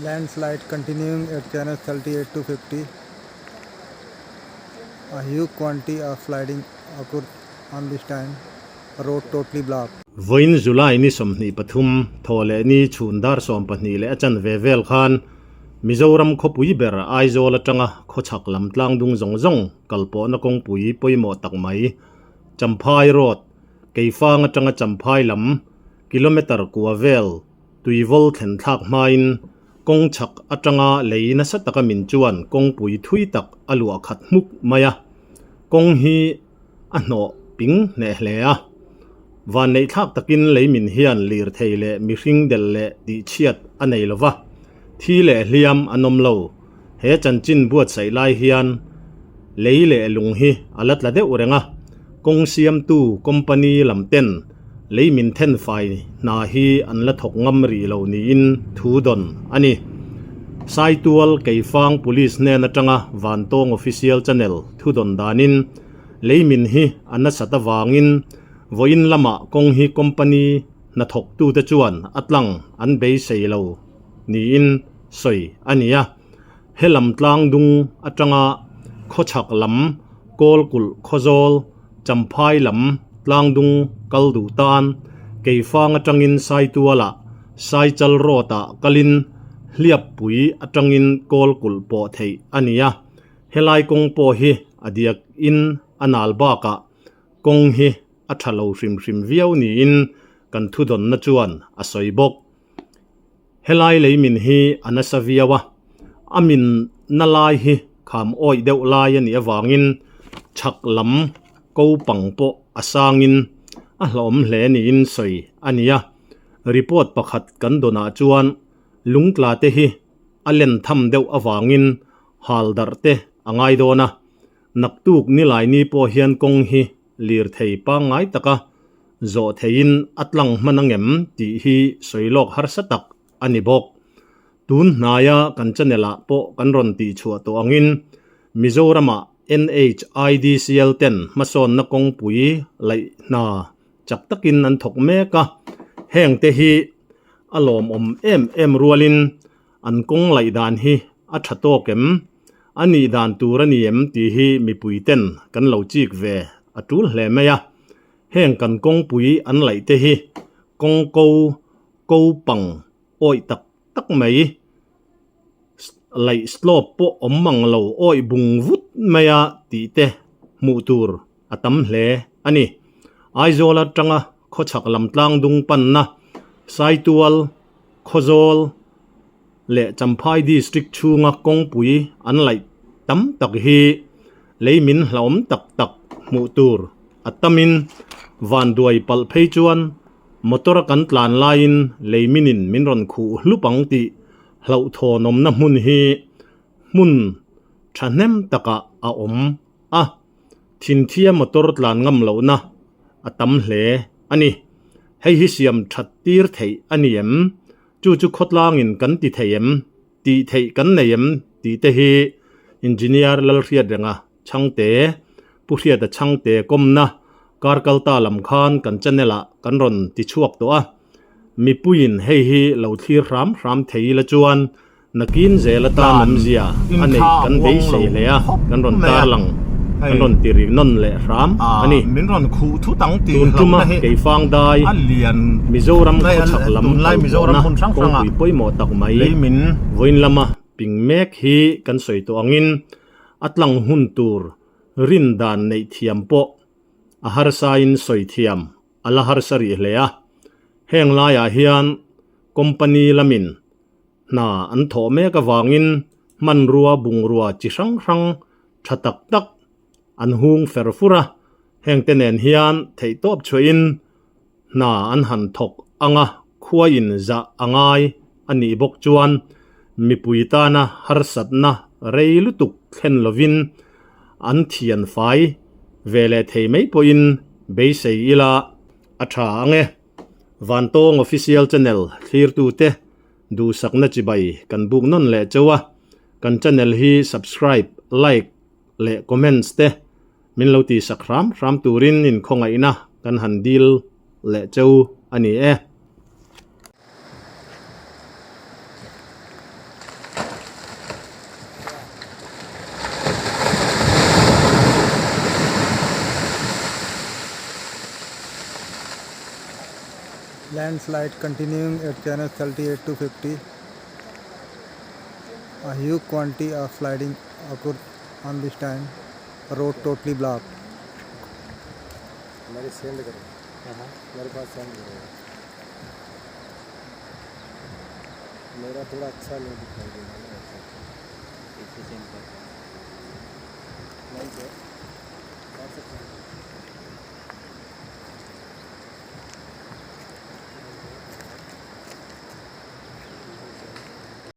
Landslide continuing at channel 38 to 50. A huge quantity of sliding occurred on this time. Road totally blocked. Vawiin July ni 23, Thawhlehni chhun dar 12 leh a chanve vel khan Mizoram khawpui ber Aizawl atanga khawchhak lam tlangdung zawng zawng kalpawhna kawngpui pawimawh tak mai Champhai Road, Keifang atanga Champhai lam kilometre kua vel Tuivawl thlen thlak hmain kawng chhak atanga lei nasa taka min chuan kawngpui thui tak a luah khat hmuk mai a, kawng hi a hnawh ping hneh hle a. Vanneih thlak takin lei min hian lirthei leh mihring delh leh tihchhiat a nei lo va, thi leh hliam an awm lo. He chanchin buatsaih lai hian lei leh lung hi a la tla deuh reng a, kawng siamtu company lam ten lei min thenfai hna hi an la thawk ngam rih lo niin thu dawn a ni. Saitual Keifang Police hnen atanga Vantawng Official Channel thu dawn danin lei min hi a nasat avangin vawiin lamah kawng hi company hnathawktute chuan a tlang an beisei lo niin sawi a ni a. He lam tlang dung atanga khawchhak lam Kawlkulh Khawzawl Champhai lam tlang dung kal duh tan Keifang atangin Saitualah Saichal Road ah kalin Hliappui atangin Kawlkulh pawh theih a ni a. Helai kawng pawh hi a diak in a nal bakah kawng hi a tha lo hrim hrim viau niin kan thudawnna chuan a sawi bawk. Helai lei min hi a nasa viau a, a min na lai hi kham awih deuh lai a nih avangin chhak lam ko pang pawh a sangin a hlauhawm hle niin sawi a ni a. Report pakhat kan dawnah chuan lungtla te hi a len tham deuh avangin hal darh te a ngai dawn a, naktuk nilaini pawh hian kawng hi lirthei pangngai taka zawh theiin a tlang hman angem tih hi sawi lawk harsa tak a ni bawk. Tun hnaia kan channel ah pawh kan rawn tih chhuah tawh angin Mizoramah NHIDCL ten hmasawnna kawngpui laih hna chak takin an thawk mek a, heng te hi a lawmawm em em rualin an kawng laih dan hi a tha tawk em? A nih dan tur a ni em tih hi mipui ten kan lo chik ve a tul hle mai a. Heng kan kawngpui an laih te hi kawng ko ko pang awih tak tak mai laih slope pawh awm mang lo awih bung vut mai a tih te hmuh tur a tam hle a ni. Aizawl atanga khawchhak lam tlang dung panna Saitual, Khawzawl leh Champhai District chhunga kawngpui an laih tam tak hi lei min hlauhawm tak tak hmuh tur a tamin vanduai palh phei chuan motor a kan tlan laiin lei minin min rawn khuh hlup ang tih hlauhthawnawmna hmun hi hmun thahnem takah a awm a, thinthia motor tlan ngam lohna a tam hle a ni. Hei hi siam that tir theih a ni em? Chu chu khawtlangin kan ti thei em? Tih theih kan nei em? Tih te hi Engineer Lalhriatrenga Chhangte, Pu Hriata Chhangte kawmna Karkalta lam khan kan channel ah kan rawn ti chhuak tawh a. Mipuiin hei hi lo thlir hram hram thei ila chuan Nakin zel atan awmzia a neih kan beisei hle a, kan rawn tarlang, kan rawn ti ri nawn leh hram a ni. Tun tuma Keifang dai, Mizoram khawchhak lam kalpawhna kawngpui pawimawh tak mai, vawiin lama ping mek hi kan sawi tawh angin a tlang hun tur rin dan neih thiam pawh a harsain sawi thiam a la harsa rih hle a. Heng laiah hian company lamin Hna an thawh mek avangin hmanrua bungrua chi hrang hrang tha tak tak an hung fer fur a, hengte nen hian theihtawp chhuahin hna an han thawk ang a, khuaiin zah a ngai a nih bawk chuan mipui tana harsatna rei lutuk thlen lovin an thian fai ve leh thei mai pawhin beisei ila a tha ang e. Vantawng Official Channel thlirtute duhsakna chibai kan buk nawn leh cheu a, kan channel hi subscribe, like leh comments te min lo tihsak hram hram turin inkhawngaihna kan han dil leh cheu a ni e. Landslide continuing at channel 38 to 50. A huge quantity of flooding occurred on this time. Road totally blocked. मेरे send करो मेरे पास send करो मेरा थोड़ा अच्छा नहीं दिखाई दे रहा ना ऐसा इसे सेंड कर नहीं तो कर सकते हैं।